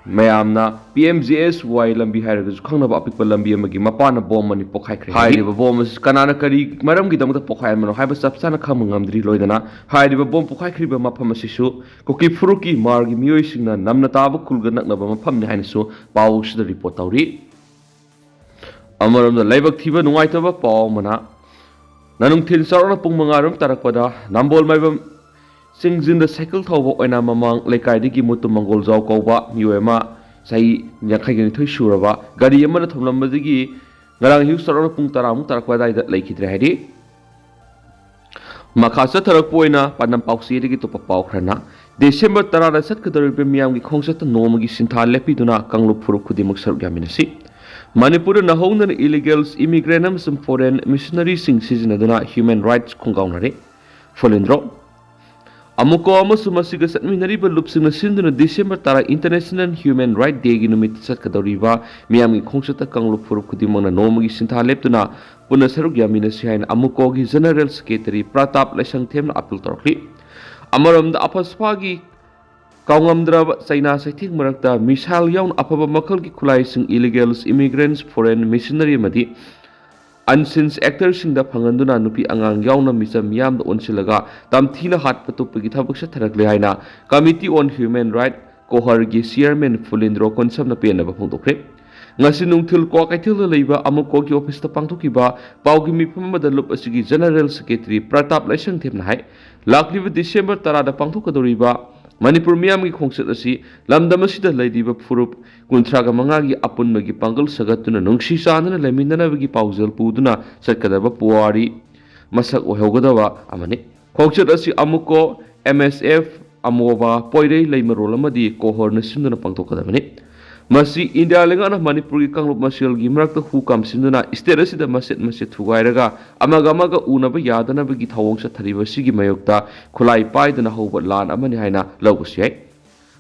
ꯃꯌꯥꯝꯅ ꯄꯤ ꯑꯦꯝ ꯖꯤ ꯑꯦꯁ ꯋꯥꯏ ꯂꯝꯕꯤ ꯍꯥꯏꯔꯒꯁꯨ ꯈꯪꯅꯕ ꯑꯄꯤꯛꯄ ꯂꯝꯕꯤ ꯑꯃꯒꯤ ꯃꯄꯥꯟꯅ ꯕꯣꯝ ꯑꯅꯤ ꯄꯣꯈꯥꯏꯈ꯭ꯔꯦ꯫ ꯍꯥꯏꯔꯤꯕ ꯕꯣꯝ ꯑꯁꯤ ꯀꯅꯥꯅ ꯀꯔꯤ ꯃꯔꯝꯒꯤꯗꯃꯛꯇ ꯄꯣꯈꯥꯏꯍꯟꯕꯅꯣ ꯍꯥꯏꯕ ꯆꯞ ꯆꯥꯅ ꯈꯪꯕ ꯉꯝꯗ꯭ꯔꯤ꯫ ꯂꯣꯏꯅꯅ ꯍꯥꯏꯔꯤꯕ ꯕꯣꯝ ꯄꯣꯈꯥꯏꯈ꯭ꯔꯤꯕ ꯃꯐꯝ ꯑꯁꯤꯁꯨ ꯀꯨꯀꯤ ꯐꯨꯔꯨꯞꯀꯤ ꯃꯥꯔꯒꯤ ꯃꯤꯑꯣꯏꯁꯤꯡꯅ ꯅꯝꯅ ꯇꯥꯕ ꯈꯨꯜꯒ ꯅꯛꯅꯕ ꯃꯐꯝꯅꯤ ꯍꯥꯏꯅꯁꯨ ꯄꯥꯎꯁꯤꯗ ꯔꯤꯄꯣꯔꯠ ꯇꯧꯔꯤ꯫ ꯑꯃꯔꯣꯝꯗ, ꯂꯥꯏꯕꯛ ꯊꯤꯕ ꯅꯨꯡꯉꯥꯏꯇꯕ ꯄꯥꯎ ꯑꯃꯅ, ꯅꯅꯨꯡꯊꯤꯜ ꯆꯥꯎꯔꯥꯛꯅ ꯄꯨꯡ ꯃꯉꯥ ꯔꯣꯝ ꯇꯥꯔꯛꯄꯗ ꯅꯝꯕꯣꯜ ꯃꯥꯏꯕꯝ ꯆꯤꯡꯖꯤꯟꯗ ꯁꯥꯏꯀꯜ ꯊꯧꯕ ꯑꯣꯏꯅ ꯃꯃꯥꯡ ꯂꯩꯀꯥꯏꯗꯒꯤ ꯃꯨꯇꯨꯝ ꯃꯪꯒꯣꯜꯖꯥꯎ ꯀꯧꯕ ꯃꯤꯑꯣꯏ ꯑꯃ, ꯆꯍꯤ ꯌꯥꯡꯈꯩꯒ ꯅꯤꯊꯣꯏ ꯁꯨꯔꯕ, ꯒꯥꯔꯤ ꯑꯃꯅ ꯊꯣꯝꯂꯝꯕꯗꯒꯤ ꯉꯔꯥꯡ ꯑꯌꯨꯛ ꯆꯥꯎꯔꯥꯛꯅ ꯄꯨꯡ ꯇꯔꯥꯃꯨꯛ ꯇꯥꯔꯛꯄ ꯑꯗꯨꯋꯥꯏꯗ ꯂꯩꯈꯤꯗ꯭ꯔꯦ ꯍꯥꯏꯔꯤ꯫ ꯃꯈꯥ ꯆꯠꯊꯔꯛꯄ ꯑꯣꯏꯅ ꯄꯥꯟꯗꯝ ꯄꯥꯎꯆꯦꯗꯒꯤ ꯑꯇꯣꯞꯄ ꯄꯥꯎ ꯈꯔꯅ, ꯗꯤꯁꯦꯝꯕꯔ ꯇꯔꯥꯗ ꯆꯠꯀꯗꯧꯔꯤꯕ ꯃꯤꯌꯥꯝꯒꯤ ꯈꯣꯡꯆꯠꯇ ꯅꯣꯡꯃꯒꯤ ꯁꯤꯟꯊꯥ ꯂꯦꯞꯄꯤꯗꯨꯅ ꯀꯥꯡꯂꯨꯞ ꯐꯨꯔꯨꯞ ꯈꯨꯗꯤꯡꯃꯛ ꯁꯔꯨꯛ ꯌꯥꯃꯤꯟꯅꯁꯤ꯫ ꯃꯅꯤꯄꯨꯔꯗ ꯅꯧꯍꯧꯅꯅ ꯏꯂꯤꯒꯦꯜꯁ ꯏꯃꯤꯒ꯭ꯔꯦꯟ ꯑꯃꯁꯨꯡ ꯐꯣꯔꯦꯟ ꯃꯤꯁꯅꯔꯤꯁꯤꯡ ꯁꯤꯖꯤꯟꯅꯗꯨꯅ ꯍ꯭ꯌꯨꯃꯦꯟ ꯔꯥꯏꯠꯁ ꯈꯣꯡꯒꯥꯎꯅꯔꯦ꯫ ꯐꯨꯂꯤꯟꯗ꯭ꯔꯣ꯫ ꯑꯃꯨꯀꯣ ꯑꯃꯁꯨꯡ ꯃꯁꯤꯒ ꯆꯠꯃꯤꯟꯅꯔꯤꯕ ꯂꯨꯞꯁꯤꯡꯅ ꯁꯤꯟꯗꯨꯅ ꯗꯤꯁꯦꯝꯕꯔ ꯇꯔꯥ ꯏꯟꯇꯔꯅꯦꯁꯅꯦꯜ ꯍ꯭ꯌꯨꯃꯦꯟ ꯔꯥꯏꯠ ꯗꯦꯒꯤ ꯅꯨꯃꯤꯠꯇ ꯆꯠꯀꯗꯧꯔꯤꯕ ꯃꯤꯌꯥꯝꯒꯤ ꯈꯣꯡꯆꯠꯇ ꯀꯥꯡꯂꯨꯞ ꯐꯨꯔꯨꯞ ꯈꯨꯗꯤꯡꯃꯛꯅ ꯅꯣꯡꯃꯒꯤ ꯁꯤꯟꯊꯥ ꯂꯦꯞꯇꯨꯅ ꯄꯨꯟꯅ ꯁꯔꯨꯛ ꯌꯥꯃꯤꯟꯅꯁꯤ ꯍꯥꯏꯅ ꯑꯃꯨꯀꯣꯒꯤ ꯖꯦꯅꯔꯦꯜ ꯁꯦꯀ꯭ꯔꯦꯇꯔꯤ ꯄ꯭ꯔꯇꯥꯞ ꯂꯥꯏꯁꯪꯊꯦꯝꯅ ꯑꯥꯄꯤꯜ ꯇꯧꯔꯛꯂꯤ꯫ ꯑꯃꯔꯣꯝꯗ, ꯑꯐꯁꯐꯥꯒꯤ ꯀꯥꯎꯉꯝꯗ꯭ꯔꯕ ꯆꯩꯅꯥ ꯆꯩꯊꯦꯡ ꯃꯔꯛꯇ ꯃꯤꯁꯥꯏꯜ ꯌꯥꯎꯅ ꯑꯐꯕ ꯃꯈꯜꯒꯤ ꯈꯨꯠꯂꯥꯏꯁꯤꯡ, ꯏꯂꯤꯒꯦꯜꯁ ꯏꯃꯤꯒ꯭ꯔꯦꯟꯁ, ꯐꯣꯔꯦꯟ ꯃꯤꯁꯅꯔꯤ ꯑꯃꯗꯤ ꯑꯟꯁꯤꯟꯁ ꯑꯦꯛꯇꯔꯁꯤꯡꯗ ꯐꯪꯍꯟꯗꯨꯅ ꯅꯨꯄꯤ ꯑꯉꯥꯡ ꯌꯥꯎꯅ ꯃꯤꯆꯝ ꯃꯤꯌꯥꯝꯗ ꯑꯣꯟꯁꯤꯜꯂꯒ ꯇꯝꯊꯤꯅ ꯍꯥꯠꯄ ꯇꯨꯞꯄꯒꯤ ꯊꯕꯛ ꯆꯠꯊꯔꯛꯂꯦ ꯍꯥꯏꯅ committee on human right ꯀꯣꯍꯔꯒꯤ chairman ꯐꯨꯂꯤꯟꯗ꯭ꯔꯣ ꯀꯣꯟꯁꯝꯅ ꯄꯦꯟꯅꯕ ꯐꯣꯡꯗꯣꯛꯈ꯭ꯔꯦ꯫ ꯉꯁꯤ ꯅꯨꯡꯊꯤꯜ ꯀ꯭ꯋꯥꯀꯩꯊꯦꯜꯗ ꯂꯩꯕ ꯑꯃꯨꯛꯀꯣꯒꯤ ꯑꯣꯐꯤꯁꯇ ꯄꯥꯡꯊꯣꯛꯈꯤꯕ ꯄꯥꯎꯒꯤ ꯃꯤꯐꯝ ꯑꯃꯗ ꯂꯨꯞ ꯑꯁꯤꯒꯤ ꯖꯦꯅꯔꯦꯜ ꯁꯦꯀ꯭ꯔꯦꯇꯔꯤ ꯄ꯭ꯔꯇꯥꯞ ꯂꯥꯏꯁꯪꯊꯦꯝꯅ ꯍꯥꯏ, ꯂꯥꯛꯂꯤꯕ ꯗꯤꯁꯦꯝꯕꯔ ꯇꯔꯥꯗ ꯄꯥꯡꯊꯣꯛꯀꯗꯧꯔꯤꯕ ꯃꯅꯤꯄꯨꯔ ꯃꯤꯌꯥꯝꯒꯤ ꯈꯣꯡꯆꯠ ꯑꯁꯤ ꯂꯝꯗꯝ ꯑꯁꯤꯗ ꯂꯩꯔꯤꯕ ꯐꯨꯔꯨꯞ ꯀꯨꯟꯊ꯭ꯔꯥꯒ ꯃꯉꯥꯒꯤ ꯑꯄꯨꯟꯕꯒꯤ ꯄꯥꯡꯒꯜ ꯁꯥꯒꯠꯇꯨꯅ ꯅꯨꯡꯁꯤ ꯆꯥꯟꯅꯅ ꯂꯩꯃꯤꯟꯅꯅꯕꯒꯤ ꯄꯥꯎꯖꯦꯜ ꯄꯨꯗꯨꯅ ꯆꯠꯀꯗꯕ ꯄꯨꯋꯥꯔꯤ ꯃꯁꯛ ꯑꯣꯏꯍꯧꯒꯗꯕ ꯑꯃꯅꯤ꯫ ꯈꯣꯡꯆꯠ ꯑꯁꯤ ꯑꯃꯨꯛꯀꯣ, ꯑꯦꯝ ꯑꯦꯁ ꯑꯦꯐ, ꯑꯃꯣꯕꯥ, ꯄꯣꯏꯔꯩ, ꯂꯩꯃꯔꯣꯜ ꯑꯃꯗꯤ ꯀꯣꯍꯣꯔꯅ ꯁꯤꯟꯗꯨꯅ ꯄꯥꯡꯊꯣꯛꯀꯗꯕꯅꯤ꯫ ꯃꯁꯤ ꯏꯟꯗꯤꯌꯥ ꯂꯩꯉꯥꯛꯅ ꯃꯅꯤꯄꯨꯔꯒꯤ ꯀꯥꯡꯂꯨꯞ ꯃꯁꯦꯜꯒꯤ ꯃꯔꯛꯇ ꯍꯨ ꯀꯥꯝꯁꯤꯟꯗꯨꯅ ꯁ꯭ꯇꯦꯠ ꯑꯁꯤꯗ ꯃꯆꯦꯠ ꯃꯆꯦꯠ ꯊꯨꯒꯥꯏꯔꯒ ꯑꯃꯒ ꯑꯃꯒ ꯎꯅꯕ ꯌꯥꯗꯅꯕꯒꯤ ꯊꯧꯑꯣꯡ ꯆꯠꯊꯔꯤꯕ ꯑꯁꯤꯒꯤ ꯃꯥꯌꯣꯛꯇ ꯈꯨꯠꯂꯥꯏ ꯄꯥꯏꯗꯨꯅ ꯍꯧꯕ ꯂꯥꯟ ꯑꯃꯅꯤ ꯍꯥꯏꯅ ꯂꯧꯕꯁꯨ ꯌꯥꯏ꯫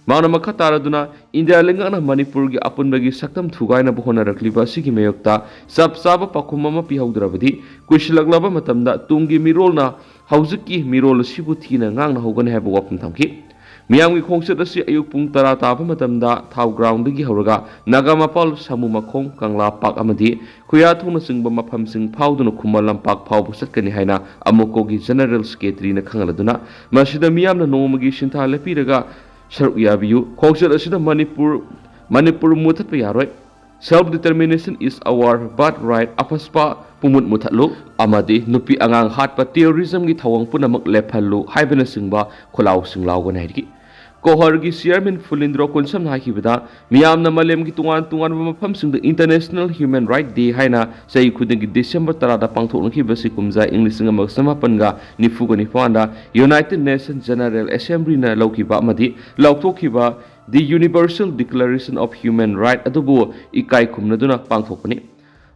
ꯃꯍꯥꯛꯅ ꯃꯈꯥ ꯇꯥꯔꯗꯨꯅ ꯏꯟꯗꯤꯌꯥ ꯂꯩꯉꯥꯛꯅ ꯃꯅꯤꯄꯨꯔꯒꯤ ꯑꯄꯨꯟꯕꯒꯤ ꯁꯛꯇꯝ ꯊꯨꯒꯥꯏꯅꯕ ꯍꯣꯠꯅꯔꯛꯂꯤꯕ ꯑꯁꯤꯒꯤ ꯃꯥꯌꯣꯛꯇ ꯆꯞ ꯆꯥꯕ ꯄꯥꯎꯈꯨꯝ ꯑꯃ ꯄꯤꯍꯧꯗ꯭ꯔꯕꯗꯤ ꯀꯨꯏꯁꯤꯜꯂꯛꯂꯕ ꯃꯇꯝꯗ ꯇꯨꯡꯒꯤ ꯃꯤꯔꯣꯜꯅ ꯍꯧꯖꯤꯛꯀꯤ ꯃꯤꯔꯣꯜ ꯑꯁꯤꯕꯨ ꯊꯤꯅ ꯉꯥꯡꯅꯍꯧꯒꯅꯤ ꯍꯥꯏꯕ ꯋꯥꯐꯝ ꯊꯝꯈꯤ꯫ ꯃꯤꯌꯥꯝꯒꯤ ꯈꯣꯡꯆꯠ ꯑꯁꯤ ꯑꯌꯨꯛ ꯄꯨꯡ ꯇꯔꯥ ꯇꯥꯕ ꯃꯇꯝꯗ ꯊꯥꯎ ꯒ꯭ꯔꯥꯎꯟꯗꯒꯤ ꯍꯧꯔꯒ ꯅꯥꯒꯥꯃꯄꯥꯜ, ꯁꯥꯃꯨ ꯃꯈꯣꯡ, ꯀꯪꯂꯥ ꯄꯥꯛ ꯑꯃꯗꯤ ꯈꯨꯌꯥꯊꯣꯡꯅꯆꯤꯡꯕ ꯃꯐꯝꯁꯤꯡ ꯐꯥꯎꯗꯨꯅ ꯈꯨꯃꯟ ꯂꯝꯄꯥꯛ ꯐꯥꯎꯕ ꯆꯠꯀꯅꯤ ꯍꯥꯏꯅ ꯑꯃꯨꯛꯀꯣꯒꯤ ꯖꯦꯅꯔꯦꯜ ꯁꯦꯀ꯭ꯔꯦꯇꯔꯤꯅ ꯈꯪꯍꯜꯂꯗꯨꯅ, ꯃꯁꯤꯗ ꯃꯤꯌꯥꯝꯅ ꯅꯣꯡꯃꯒꯤ ꯁꯤꯟꯊꯥ ꯂꯦꯞꯄꯤꯔꯒ ꯁꯔꯨꯛ ꯌꯥꯕꯤꯌꯨ꯫ ꯈꯣꯡꯆꯠ ꯑꯁꯤꯗ ꯃꯅꯤꯄꯨꯔ, ꯃꯅꯤꯄꯨꯔ ꯃꯨꯊꯠꯄ ꯌꯥꯔꯣꯏ꯫ Self determination is our birthright, ꯑꯐꯁꯄꯥ ꯄꯨꯡꯃꯨꯠ ꯃꯨꯊꯠꯂꯨ ꯑꯃꯗꯤ ꯅꯨꯄꯤ ꯑꯉꯥꯡ ꯍꯥꯠꯄ, ꯇꯦꯔꯣꯔꯤꯖꯝꯒꯤ ꯊꯧꯑꯣꯡ ꯄꯨꯝꯅꯃꯛ ꯂꯦꯞꯍꯜꯂꯨ ꯍꯥꯏꯕꯅꯆꯤꯡꯕ ꯈꯨꯜꯂꯥꯎꯁꯤꯡ ꯂꯥꯎꯒꯅꯤ ꯍꯥꯏꯔꯤ꯫ ꯀꯣꯍꯔꯒꯤ ꯆꯤꯌꯔꯃꯦꯟ ꯐꯨꯂꯤꯟꯗ꯭ꯔꯣ ꯀꯨꯟꯁꯝꯅ ꯍꯥꯏꯈꯤꯕꯗ, ꯃꯤꯌꯥꯝꯅ ꯃꯥꯂꯦꯝꯒꯤ ꯇꯣꯉꯥꯟ ꯇꯣꯉꯥꯟꯕ ꯃꯐꯝꯁꯤꯡꯗ International Human Right Day ꯍꯥꯏꯅ ꯆꯍꯤ ꯈꯨꯗꯤꯡꯒꯤ ꯗꯤꯁꯦꯝꯕꯔ ꯇꯔꯥꯗ ꯄꯥꯡꯊꯣꯛꯅꯈꯤꯕꯁꯤ ꯀꯨꯝꯖꯥ ꯏꯪ ꯂꯤꯁꯤꯡ ꯑꯃꯒ ꯆꯃꯥꯄꯟꯒ ꯅꯤꯐꯨꯒ ꯅꯤꯄꯥꯟꯗ United Nations General Assemblyꯅ ꯂꯧꯈꯤꯕ ꯑꯃꯗꯤ ꯂꯥꯎꯊꯣꯛꯈꯤꯕ The Universal Declaration of Human Right ꯑꯗꯨꯕꯨ ꯏꯀꯥꯏ ꯈꯨꯝꯅꯗꯨꯅ ꯄꯥꯡꯊꯣꯛꯄꯅꯤ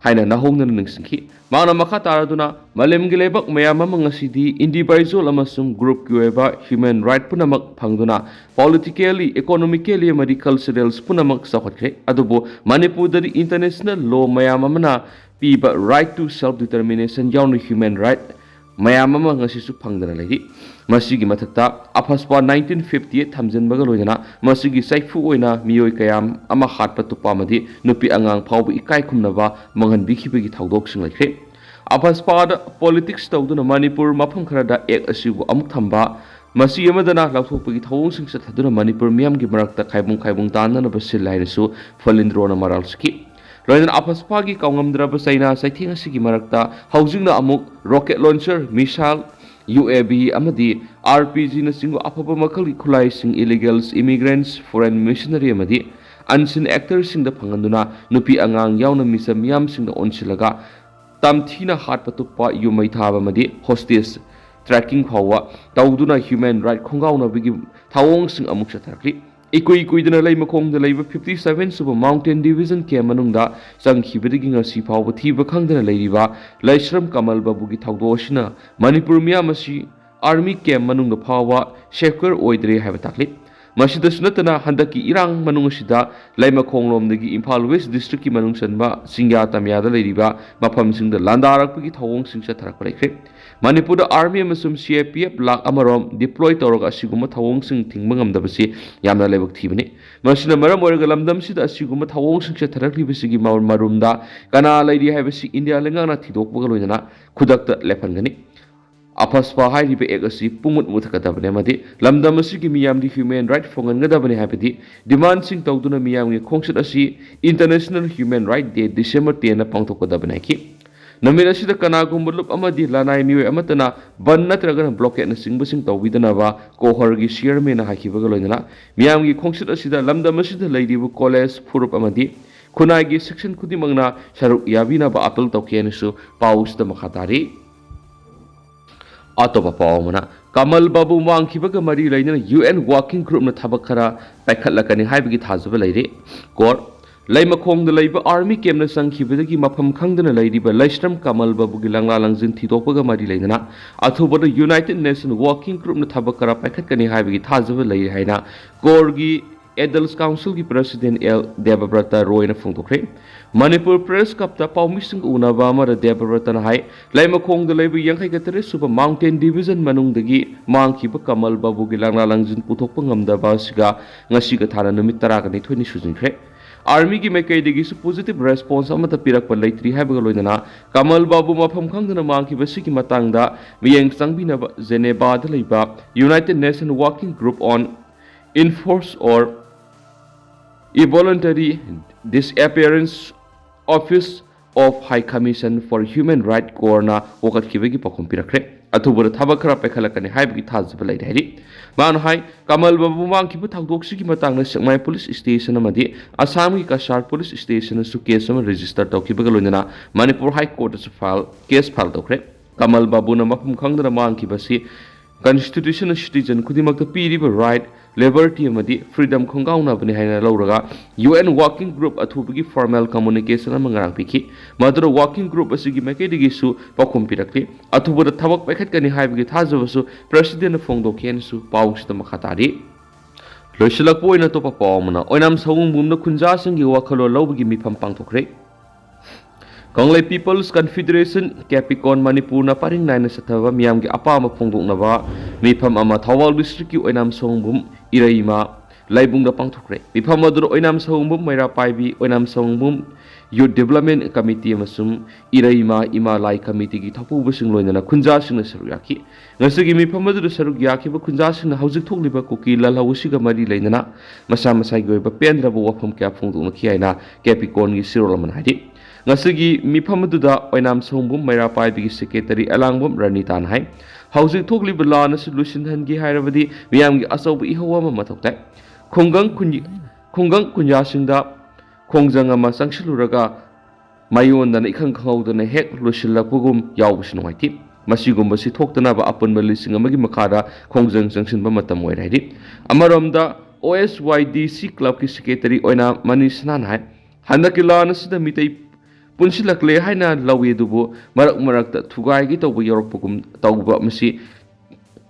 ꯍꯥꯏꯅ ꯅꯧꯍꯧꯅꯅ ꯅꯤꯡꯁꯤꯡꯈꯤ꯫ ꯃꯍꯥꯛꯅ ꯃꯈꯥ ꯇꯥꯔꯗꯨꯅ, ꯃꯥꯂꯦꯝꯒꯤ ꯂꯩꯕꯥꯛ ꯃꯌꯥꯝ ꯑꯃ ꯉꯁꯤꯗꯤ individual ꯑꯃꯁꯨꯡ groupꯀꯤ ꯑꯣꯏꯕ human right ꯄꯨꯝꯅꯃꯛ ꯐꯪꯗꯨꯅ politically, economically ꯑꯃꯗꯤ culturals ꯄꯨꯝꯅꯃꯛ ꯆꯥꯎꯈꯠꯈ꯭ꯔꯦ꯫ ꯑꯗꯨꯕꯨ ꯃꯅꯤꯄꯨꯔꯗꯗꯤ international law ꯃꯌꯥꯝ ꯑꯃꯅ ꯄꯤꯕ right to self determination ꯌꯥꯎꯅ human right ꯃꯌꯥꯝ ꯑꯃ ꯉꯁꯤꯁꯨ ꯐꯪꯗꯅ ꯂꯩꯔꯤ꯫ ꯃꯁꯤꯒꯤ ꯃꯊꯛꯇ ꯑꯐꯁꯄꯥ nineteen fifty eight ꯊꯝꯖꯤꯟꯕꯒ ꯂꯣꯏꯅꯅ ꯃꯁꯤꯒꯤ ꯆꯩꯐꯨ ꯑꯣꯏꯅ ꯃꯤꯑꯣꯏ ꯀꯌꯥ ꯑꯃ ꯍꯥꯠꯄ ꯇꯨꯞꯄ ꯑꯃꯗꯤ ꯅꯨꯄꯤ ꯑꯉꯥꯡ ꯐꯥꯎꯕ ꯏꯀꯥꯏ ꯈꯨꯝꯅꯕ ꯃꯥꯡꯍꯟꯕꯤꯈꯤꯕꯒꯤ ꯊꯧꯗꯣꯛꯁꯤꯡ ꯂꯩꯈ꯭ꯔꯦ꯫ ꯑꯐꯁꯄꯥꯗ politics ꯇꯧꯗꯨꯅ ꯃꯅꯤꯄꯨꯔ ꯃꯐꯝ ꯈꯔꯗ act ꯑꯁꯤꯕꯨ ꯑꯃꯨꯛ ꯊꯝꯕ, ꯃꯁꯤ ꯑꯃꯗꯅ ꯂꯥꯎꯊꯣꯛꯄꯒꯤ ꯊꯧꯑꯣꯡꯁꯤꯡ ꯆꯠꯊꯗꯨꯅ ꯃꯅꯤꯄꯨꯔ ꯃꯤꯌꯥꯝꯒꯤ ꯃꯔꯛꯇ ꯈꯥꯏꯕꯨꯡ ꯈꯥꯏꯕꯨꯡ ꯇꯥꯅꯅꯕ ꯁꯤꯜꯂꯤ ꯍꯥꯏꯅꯁꯨ ꯐꯂꯤꯟꯗ꯭ꯔꯣꯅ ꯃꯔꯥꯜ ꯁꯤꯈꯤ꯫ ꯂꯣꯏꯅꯅ ꯑꯐꯁꯐꯥꯒꯤ ꯀꯥꯎꯉꯝꯗ꯭ꯔꯕ ꯆꯩꯅꯥ ꯆꯩꯊꯦꯡ ꯑꯁꯤꯒꯤ ꯃꯔꯛꯇ ꯍꯧꯖꯤꯛꯅ ꯑꯃꯨꯛ rocket launcher, missile, U A V ꯑꯃꯗꯤ R P G ꯅꯆꯤꯡꯕ ꯑꯐꯕ ꯃꯈꯜꯒꯤ ꯈꯨꯠꯂꯥꯏꯁꯤꯡ illegals, immigrants, foreign missionary ꯑꯃꯗꯤ unseen actorꯁꯤꯡꯗ ꯐꯪꯍꯟꯗꯨꯅ ꯅꯨꯄꯤ ꯑꯉꯥꯡ ꯌꯥꯎꯅ ꯃꯤꯆꯝ ꯃꯤꯌꯥꯝꯁꯤꯡꯗ ꯑꯣꯟꯁꯤꯜꯂꯒ ꯇꯝꯊꯤꯅ ꯍꯥꯠꯄ ꯇꯨꯞꯄ, ꯌꯨꯝ ꯃꯩ ꯊꯥꯕ ꯑꯃꯗꯤ hostage tracking ꯐꯥꯎꯕ ꯇꯧꯗꯨꯅ human right ꯈꯣꯡꯒꯥꯎꯅꯕꯒꯤ ꯊꯧꯑꯣꯡꯁꯤꯡ ꯑꯃꯨꯛ ꯆꯠꯊꯔꯛꯂꯤ꯫ ꯏꯀꯨꯏ ꯀꯨꯏꯗꯅ ꯂꯩꯃꯈꯣꯡꯗ ꯂꯩꯕ fifty seven ꯁꯨꯕ Mountain Division camp ꯃꯅꯨꯡꯗ ꯆꯪꯈꯤꯕꯗꯒꯤ ꯉꯁꯤ ꯐꯥꯎꯕ ꯊꯤꯕ ꯈꯪꯗꯅ ꯂꯩꯔꯤꯕ ꯂꯩꯁ꯭ꯔꯝ ꯀꯃꯜ ꯕꯥꯕꯨꯒꯤ ꯊꯧꯗꯣꯛ ꯑꯁꯤꯅ ꯃꯅꯤꯄꯨꯔ ꯃꯤꯌꯥꯝ ꯑꯁꯤ army camp ꯃꯅꯨꯡꯗ ꯐꯥꯎꯕ secure ꯑꯣꯏꯗ꯭ꯔꯦ ꯍꯥꯏꯕ ꯇꯥꯛꯂꯤ꯫ ꯃꯁꯤꯗꯁꯨ ꯅꯠꯇꯅ ꯍꯟꯗꯛꯀꯤ ꯏꯔꯥꯡ ꯃꯅꯨꯡ ꯑꯁꯤꯗ ꯂꯩꯃꯈꯣꯡꯂꯣꯝꯗꯒꯤ ꯏꯝꯐꯥꯜ West Districtꯀꯤ ꯃꯅꯨꯡ ꯆꯟꯕ ꯆꯤꯡꯌꯥ ꯇꯝꯌꯥꯗ ꯂꯩꯔꯤꯕ ꯃꯐꯝꯁꯤꯡꯗ ꯂꯥꯟꯗꯥꯔꯛꯄꯒꯤ ꯊꯧꯑꯣꯡꯁꯤꯡ ꯆꯠꯊꯔꯛꯄ ꯂꯩꯈ꯭ꯔꯦ꯫ ꯃꯅꯤꯄꯨꯔꯗ army ꯑꯃꯁꯨꯡ C A P F ꯂꯥꯛ ꯑꯃꯔꯣꯝ deploy ꯇꯧꯔꯒ ꯑꯁꯤꯒꯨꯝꯕ ꯊꯧꯑꯣꯡꯁꯤꯡ ꯊꯤꯡꯕ ꯉꯝꯗꯕꯁꯤ ꯌꯥꯝꯅ ꯂꯥꯏꯕꯛ ꯊꯤꯕꯅꯤ꯫ ꯃꯁꯤꯅ ꯃꯔꯝ ꯑꯣꯏꯔꯒ ꯂꯝꯗꯝꯁꯤꯗ ꯑꯁꯤꯒꯨꯝꯕ ꯊꯧꯑꯣꯡꯁꯤꯡ ꯆꯠꯊꯔꯛꯂꯤꯕꯁꯤꯒꯤ ꯃ-, ꯃꯔꯨꯝꯗ ꯀꯅꯥ ꯂꯩꯔꯤ ꯍꯥꯏꯕꯁꯤ ꯏꯟꯗꯤꯌꯥ ꯂꯩꯉꯥꯛꯅ ꯊꯤꯗꯣꯛꯄꯒ ꯂꯣꯏꯅꯅ ꯈꯨꯗꯛꯇ ꯂꯦꯞꯍꯟꯒꯅꯤ꯫ ꯑꯐꯁꯄꯥ ꯍꯥꯏꯔꯤꯕ act ꯑꯁꯤ ꯄꯨꯡꯃꯨꯠ ꯃꯨꯠꯊꯠꯀꯗꯕꯅꯤ ꯑꯃꯗꯤ ꯂꯝꯗꯝ ꯑꯁꯤꯒꯤ ꯃꯤꯌꯥꯝꯒꯤ human right ꯐꯪꯍꯟꯒꯗꯕꯅꯤ ꯍꯥꯏꯕꯗꯤ demandꯁꯤꯡ ꯇꯧꯗꯨꯅ ꯃꯤꯌꯥꯝꯒꯤ ꯈꯣꯡꯆꯠ ꯑꯁꯤ International Human Right Day December tenꯅ ꯄꯥꯡꯊꯣꯛꯀꯗꯕꯅꯤ ꯍꯥꯏꯈꯤ꯫ ꯅꯨꯃꯤꯠ ꯑꯁꯤꯗ ꯀꯅꯥꯒꯨꯝꯕ ꯂꯨꯞ ꯑꯃꯗꯤ ꯂꯅꯥꯏ ꯃꯤꯑꯣꯏ ꯑꯃꯠꯇꯅ ꯕꯟ ꯅꯠꯇ꯭ꯔꯒꯅ blockadeꯅꯆꯤꯡꯕꯁꯤꯡ ꯇꯧꯕꯤꯗꯅꯕ ꯀꯣꯍꯔꯒꯤ chairmanꯅ ꯍꯥꯏꯈꯤꯕꯒ ꯂꯣꯏꯅꯅ ꯃꯤꯌꯥꯝꯒꯤ ꯈꯣꯡꯆꯠ ꯑꯁꯤꯗ ꯂꯝꯗꯝ ꯑꯁꯤꯗ ꯂꯩꯔꯤꯕ college, ꯐꯨꯔꯨꯞ ꯑꯃꯗꯤ ꯈꯨꯟꯅꯥꯏꯒꯤ section ꯈꯨꯗꯤꯡꯃꯛꯅ ꯁꯔꯨꯛ ꯌꯥꯕꯤꯅꯕ appeal ꯇꯧꯈꯤ ꯍꯥꯏꯅꯁꯨ ꯄꯥꯎꯁꯤꯗ ꯃꯈꯥ ꯇꯥꯔꯤ꯫ ꯑꯇꯣꯞꯄ ꯄꯥꯎ ꯑꯃꯅ, ꯀꯃꯜ ꯕꯥꯕꯨ ꯃꯥꯡꯈꯤꯕꯒ ꯃꯔꯤ ꯂꯩꯅꯅ U N working groupꯅ ꯊꯕꯛ ꯈꯔ ꯄꯥꯏꯈꯠꯂꯛꯀꯅꯤ ꯍꯥꯏꯕꯒꯤ ꯊꯥꯖꯕ ꯂꯩꯔꯤ꯫ ꯀꯣꯔ, ꯂꯩꯃꯈꯣꯡꯗ ꯂꯩꯕ army campꯅ ꯆꯪꯈꯤꯕꯗꯒꯤ ꯃꯐꯝ ꯈꯪꯗꯅ ꯂꯩꯔꯤꯕ ꯂꯩꯁ꯭ꯔꯝ ꯀꯃꯜ ꯕꯥꯕꯨꯒꯤ ꯂꯪꯂꯥ ꯂꯪꯖꯤꯟ ꯊꯤꯗꯣꯛꯄꯒ ꯃꯔꯤ ꯂꯩꯅꯅ ꯑꯊꯨꯕꯗ United Nation working groupꯅ ꯊꯕꯛ ꯈꯔ ꯄꯥꯏꯈꯠꯀꯅꯤ ꯍꯥꯏꯕꯒꯤ ꯊꯥꯖꯕ ꯂꯩꯔꯤ ꯍꯥꯏꯅ ꯀꯣꯔꯒꯤ Adults Councilꯒꯤ President L ꯗꯦꯕꯕ꯭ꯔꯇ ꯔꯣꯏꯅ ꯐꯣꯡꯗꯣꯛꯈ꯭ꯔꯦ꯫ Manipur Press Clubꯇ ꯄꯥꯎꯃꯤꯁꯤꯡꯒ ꯎꯅꯕ ꯑꯃꯗ ꯗꯦꯕꯕ꯭ꯔꯇꯅ ꯍꯥꯏ, ꯂꯩꯃꯈꯣꯡꯗ ꯂꯩꯕ ꯌꯥꯡꯈꯩꯒ ꯇꯔꯦꯠ ꯁꯨꯕ Mountain Division ꯃꯅꯨꯡꯗꯒꯤ ꯃꯥꯡꯈꯤꯕ ꯀꯃꯜ ꯕꯥꯕꯨꯒꯤ ꯂꯪꯂꯥ ꯂꯪꯖꯤꯟ ꯄꯨꯊꯣꯛꯄ ꯉꯝꯗꯕ ꯑꯁꯤꯒ ꯉꯁꯤꯒ ꯊꯥꯅ ꯅꯨꯃꯤꯠ ꯇꯔꯥꯒ ꯅꯤꯊꯣꯏꯅꯤ ꯁꯨꯖꯤꯟꯈ꯭ꯔꯦ꯫ Armyꯒꯤ ꯃꯥꯏꯀꯩꯗꯒꯤꯁꯨ positive response ꯑꯃꯠꯇ ꯄꯤꯔꯛꯄ ꯂꯩꯇ꯭ꯔꯤ ꯍꯥꯏꯕꯒ ꯂꯣꯏꯅꯅ ꯀꯃꯜ ꯕꯥꯕꯨ ꯃꯐꯝ ꯈꯪꯗꯅ ꯃꯥꯡꯈꯤꯕꯁꯤꯒꯤ ꯃꯇꯥꯡꯗ ꯃꯤꯠꯌꯦꯡ ꯆꯪꯕꯤꯅꯕ Genevaꯗ ꯂꯩꯕ United Nation Working Group on Enforced or Involuntary Disappearance Office of High Commission for Human Rights ꯀꯣꯔꯅ ꯋꯥꯀꯠꯈꯤꯕꯒꯤ ꯄꯥꯎꯈꯨꯝ ꯄꯤꯔꯛꯈ꯭ꯔꯦ꯫ ꯑꯊꯨꯕꯗ ꯊꯕꯛ ꯈꯔ ꯄꯥꯏꯈꯠꯂꯛꯀꯅꯤ ꯍꯥꯏꯕꯒꯤ ꯊꯥꯖꯕ ꯂꯩꯔꯦ ꯍꯥꯏꯔꯤ꯫ ꯃꯥꯅ ꯍꯥꯏ, ꯀꯃꯜ ꯕꯥꯕꯨ ꯃꯥꯡꯈꯤꯕ ꯊꯧꯗꯣꯛꯁꯤꯒꯤ ꯃꯇꯥꯡꯗ ꯁꯦꯛꯃꯥꯏ ꯄꯨꯂꯤꯁ ꯁ꯭ꯇꯦꯁꯟ ꯑꯃꯗꯤ ꯑꯁꯥꯝꯒꯤ ꯀꯁꯥꯔ ꯄꯨꯂꯤꯁ ꯁ꯭ꯇꯦꯁꯟꯗꯁꯨ ꯀꯦꯁ ꯑꯃ ꯔꯦꯖꯤꯁꯇꯔ ꯇꯧꯈꯤꯕꯒ ꯂꯣꯏꯅꯅ ꯃꯅꯤꯄꯨꯔ ꯍꯥꯏ ꯀꯣꯔꯠꯇꯁꯨ ꯐꯥꯏꯜ, ꯀꯦꯁ ꯐꯥꯏꯜ ꯇꯧꯈ꯭ꯔꯦ꯫ ꯀꯃꯜ ꯕꯥꯕꯨꯅ ꯃꯐꯝ ꯈꯪꯗꯅ ꯃꯥꯡꯈꯤꯕꯁꯤ ꯀꯟꯁꯇꯤꯇ꯭ꯌꯨꯁꯟꯅ ꯁꯤꯇꯤꯖꯟ ꯈꯨꯗꯤꯡꯃꯛꯇ ꯄꯤꯔꯤꯕ ꯔꯥꯏꯠ, ꯂꯤꯕꯔꯇꯤ ꯑꯃꯗꯤ ꯐ꯭ꯔꯤꯗꯝ ꯈꯣꯡꯒꯥꯎꯅꯕꯅꯤ ꯍꯥꯏꯅ ꯂꯧꯔꯒ ꯌꯨ ꯑꯦꯟ ꯋꯥꯔꯀꯤꯡ ꯒ꯭ꯔꯨꯞ ꯑꯊꯨꯕꯒꯤ ꯐꯣꯔꯃꯦꯜ ꯀꯝꯃꯨꯅꯤꯀꯦꯁꯟ ꯑꯃ ꯉꯔꯥꯡ ꯄꯤꯈꯤ꯫ ꯃꯗꯨꯗ ꯋꯥꯔꯀꯤꯡ ꯒ꯭ꯔꯨꯞ ꯑꯁꯤꯒꯤ ꯃꯥꯏꯀꯩꯗꯒꯤꯁꯨ ꯄꯥꯎꯈꯨꯝ ꯄꯤꯔꯛꯂꯤ꯫ ꯑꯊꯨꯕꯗ ꯊꯕꯛ ꯄꯥꯏꯈꯠꯀꯅꯤ ꯍꯥꯏꯕꯒꯤ ꯊꯥꯖꯕꯁꯨ ꯄ꯭ꯔꯦꯁꯤꯗꯦꯟꯠꯅ ꯐꯣꯡꯗꯣꯛꯈꯤ ꯍꯥꯏꯅꯁꯨ ꯄꯥꯎꯁꯤꯗ ꯃꯈꯥ ꯇꯥꯔꯤ꯫ ꯂꯣꯏꯁꯤꯜꯂꯛꯄ ꯑꯣꯏꯅ ꯑꯇꯣꯞꯄ ꯄꯥꯎ ꯑꯃꯅ, ꯑꯣꯏꯅꯥꯝ ꯁꯑꯣꯝꯕꯨꯝꯗ ꯈꯨꯟꯖꯥꯁꯤꯡꯒꯤ ꯋꯥꯈꯜꯂꯣꯟ ꯂꯧꯕꯒꯤ ꯃꯤꯐꯝ ꯄꯥꯡꯊꯣꯛꯈ꯭ꯔꯦ꯫ ꯀꯪꯂꯩ ꯄꯤꯄꯜꯁ ꯀꯟꯐꯤꯗꯔꯦꯁꯟ, ꯀꯦꯄꯤꯀꯣꯟ ꯃꯅꯤꯄꯨꯔꯅ ꯄꯔꯤꯡ ꯅꯥꯏꯅ ꯆꯠꯊꯕ ꯃꯤꯌꯥꯝꯒꯤ ꯑꯄꯥꯝꯕ ꯐꯣꯡꯗꯣꯛꯅꯕ ꯃꯤꯐꯝ ꯑꯃ ꯊꯧꯕꯥꯜ ꯗꯤꯁꯇ꯭ꯔꯤꯛꯀꯤ ꯑꯣꯏꯅꯥꯝ ꯁꯑꯣꯝꯕꯨꯝ ꯏꯔꯩꯃ ꯂꯥꯏꯕꯨꯡꯗ ꯄꯥꯡꯊꯣꯛꯈ꯭ꯔꯦ꯫ ꯃꯤꯐꯝ ꯑꯗꯨꯗ ꯑꯣꯏꯅꯥꯝ ꯁꯑꯣꯝꯕꯨꯝ ꯃꯩꯔꯥ ꯄꯥꯏꯕꯤ, ꯑꯣꯏꯅꯥꯝ ꯁꯑꯣꯝꯕꯨꯝ ꯌꯨꯠ ꯗꯤꯕꯂꯞꯃꯦꯟ ꯀꯃꯤꯇꯤ ꯑꯃꯁꯨꯡ ꯏꯔꯩꯃ ꯏꯃꯥ ꯂꯥꯏ ꯀꯃꯤꯇꯤꯒꯤ ꯊꯧꯄꯨꯕꯁꯤꯡ ꯂꯣꯏꯅꯅ ꯈꯨꯟꯖꯥꯁꯤꯡꯅ ꯁꯔꯨꯛ ꯌꯥꯈꯤ꯫ ꯉꯁꯤꯒꯤ ꯃꯤꯐꯝ ꯑꯗꯨꯗ ꯁꯔꯨꯛ ꯌꯥꯈꯤꯕ ꯈꯨꯟꯖꯥꯁꯤꯡꯅ ꯍꯧꯖꯤꯛ ꯊꯣꯛꯂꯤꯕ ꯀꯨꯀꯤ ꯂꯥꯜꯍꯧ ꯑꯁꯤꯒ ꯃꯔꯤ ꯂꯩꯅꯅ ꯃꯁꯥ ꯃꯁꯥꯒꯤ ꯑꯣꯏꯕ ꯄꯦꯟꯗ꯭ꯔꯕ ꯋꯥꯐꯝ ꯀꯌꯥ ꯐꯣꯡꯗꯣꯛꯅꯈꯤ ꯍꯥꯏꯅ ꯀꯦꯄꯤꯀꯣꯟꯒꯤ ꯁꯤꯔꯣꯜ ꯑꯃꯅ ꯍꯥꯏꯔꯤ꯫ ꯉꯁꯤꯒꯤ ꯃꯤꯐꯝ ꯑꯗꯨꯗ ꯑꯣꯏꯅꯥꯝ ꯁꯑꯣꯝꯕꯨꯝ ꯃꯩꯔꯥ ꯄꯥꯏꯕꯤꯒꯤ ꯁꯦꯀ꯭ꯔꯦꯇꯔꯤ ꯑꯂꯥꯡꯕꯝ ꯔꯅꯤꯇꯥꯅ ꯍꯥꯏ, ꯍꯧꯖꯤꯛ ꯊꯣꯛꯂꯤꯕ ꯂꯥꯟ ꯑꯁꯤ ꯂꯣꯏꯁꯤꯟꯍꯟꯒꯦ ꯍꯥꯏꯔꯕꯗꯤ ꯃꯤꯌꯥꯝꯒꯤ ꯑꯆꯧꯕ ꯏꯍꯧ ꯑꯃ ꯃꯊꯧ ꯇꯥꯏ꯫ ꯈꯨꯡꯒꯪ ꯈꯨꯟ-, ꯈꯨꯡꯒꯪ ꯈꯨꯟꯌꯥꯁꯤꯡꯗ ꯈꯣꯡꯖꯪ ꯑꯃ ꯆꯪꯁꯤꯜꯂꯨꯔꯒ ꯃꯥꯌꯣꯟꯗꯅ ꯏꯈꯪ ꯈꯪꯍꯧꯗꯅ ꯍꯦꯛ ꯂꯣꯏꯁꯤꯜꯂꯛꯄꯒꯨꯝ ꯌꯥꯎꯕꯁꯤ ꯅꯨꯡꯉꯥꯏꯇꯦ꯫ ꯃꯁꯤꯒꯨꯝꯕꯁꯤ ꯊꯣꯛꯇꯅꯕ ꯑꯄꯨꯟꯕ ꯂꯤꯁꯤꯡ ꯑꯃꯒꯤ ꯃꯈꯥꯗ ꯈꯣꯡꯖꯪ ꯆꯪꯁꯤꯟꯕ ꯃꯇꯝ ꯑꯣꯏꯔꯦ ꯍꯥꯏꯔꯤ꯫ ꯑꯃꯔꯣꯝꯗ, ꯑꯣ ꯑꯦꯁ ꯋꯥꯏ ꯗꯤ ꯁꯤ ꯀ꯭ꯂꯕꯀꯤ ꯁꯦꯀ꯭ꯔꯦꯇꯔꯤ ꯑꯣꯏꯅꯥꯝ ꯃꯅꯤꯁꯅꯥꯅ ꯍꯥꯏ, ꯍꯟꯗꯛꯀꯤ ꯂꯥꯟ ꯑꯁꯤꯗ ꯃꯤꯇꯩ ꯄꯨꯟꯁꯤꯜꯂꯛꯂꯦ ꯍꯥꯏꯅ ꯂꯧꯏ, ꯑꯗꯨꯕꯨ ꯃꯔꯛ ꯃꯔꯛꯇ ꯊꯨꯒꯥꯏꯒꯦ ꯇꯧꯕ ꯌꯥꯎꯔꯛꯄꯒꯨꯝ ꯇꯧꯕ ꯃꯁꯤ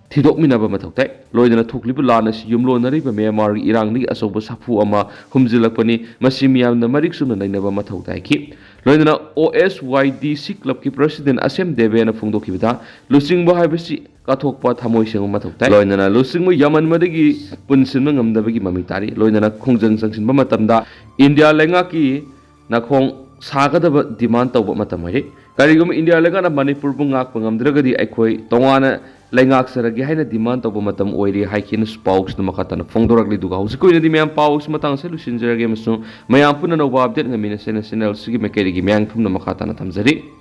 ꯊꯤꯗꯣꯛꯃꯤꯟꯅꯕ ꯃꯊꯧ ꯇꯥꯏ꯫ ꯂꯣꯏꯅꯅ ꯊꯣꯛꯂꯤꯕ ꯂꯥꯟ ꯑꯁꯤ ꯌꯨꯝꯂꯣꯟꯅꯔꯤꯕ ꯃ꯭ꯌꯥꯟꯃꯥꯔꯒꯤ ꯏꯔꯥꯡꯗꯒꯤ ꯑꯆꯧꯕ ꯁꯥꯐꯨ ꯑꯃ ꯍꯨꯝꯖꯤꯜꯂꯛꯄꯅꯤ꯫ ꯃꯁꯤ ꯃꯤꯌꯥꯝꯅ ꯃꯔꯤꯛ ꯆꯨꯝꯅ ꯅꯩꯅꯕ ꯃꯊꯧ ꯇꯥꯏꯈꯤ꯫ ꯂꯣꯏꯅꯅ ꯑꯣ ꯑꯦꯁ ꯋꯥꯏ ꯗꯤ ꯁꯤ ꯀ꯭ꯂꯕꯀꯤ ꯄ꯭ꯔꯦꯁꯤꯗꯦꯟꯠ ꯑꯁꯦꯝ ꯗꯦꯕꯦꯅ ꯐꯣꯡꯗꯣꯛꯈꯤꯕꯗ, ꯂꯨꯆꯤꯡꯕ ꯍꯥꯏꯕꯁꯤ ꯀꯠꯊꯣꯛꯄ ꯊꯃꯣꯏ ꯁꯦꯡꯕ ꯃꯊꯧ ꯇꯥꯏ꯫ ꯂꯣꯏꯅꯅ ꯂꯨꯆꯤꯡꯕ ꯌꯥꯝꯃꯟꯕꯗꯒꯤ ꯄꯨꯟꯁꯤꯟꯕ ꯉꯝꯗꯕꯒꯤ ꯃꯃꯤ ꯇꯥꯔꯤ꯫ ꯂꯣꯏꯅꯅ ꯈꯣꯡꯖꯪ ꯆꯪꯁꯤꯟꯕ ꯃꯇꯝꯗ ꯏꯟꯗꯤꯌꯥ ꯂꯩꯉꯥꯛꯀꯤ ꯅꯥꯈꯣꯡ ꯁꯥꯒꯗꯕ ꯗꯤꯃꯥꯟ ꯇꯧꯕ ꯃꯇꯝ ꯑꯣꯏꯔꯦ꯫ ꯀꯔꯤꯒꯨꯝꯕ ꯏꯟꯗꯤꯌꯥ ꯂꯩꯉꯥꯛꯅ ꯃꯅꯤꯄꯨꯔꯕꯨ ꯉꯥꯛꯄ ꯉꯝꯗ꯭ꯔꯒꯗꯤ ꯑꯩꯈꯣꯏ ꯇꯣꯉꯥꯟꯅ ꯂꯩꯉꯥꯛꯆꯔꯒꯦ ꯍꯥꯏꯅ demand ꯇꯧꯕ ꯃꯇꯝ ꯑꯣꯏꯔꯦ ꯍꯥꯏꯈꯤꯅ ꯄꯥꯎꯁꯤꯅ ꯃꯈꯥ ꯇꯥꯅ ꯐꯣꯡꯗꯣꯔꯛꯂꯤ꯫ ꯑꯗꯨꯒ ꯍꯧꯖꯤꯛꯀꯤ ꯑꯣꯏꯅꯗꯤ ꯃꯌꯥꯝ ꯄꯥꯎꯁꯤ ꯃꯇꯥꯡꯁꯦ ꯂꯣꯏꯁꯤꯟꯖꯔꯒꯦ ꯑꯃꯁꯨꯡ ꯃꯌꯥꯝ ꯄꯨꯟꯅ ꯑꯅꯧꯕ update ꯉꯝꯃꯤꯟꯅꯁꯦꯅ channel ꯑꯁꯤꯒꯤ ꯃꯥꯏꯀꯩꯗꯒꯤ ꯃꯌꯥꯝ ꯄꯨꯝꯅ ꯃꯈꯥ ꯇꯥꯅ ꯊꯝꯖꯔꯤ꯫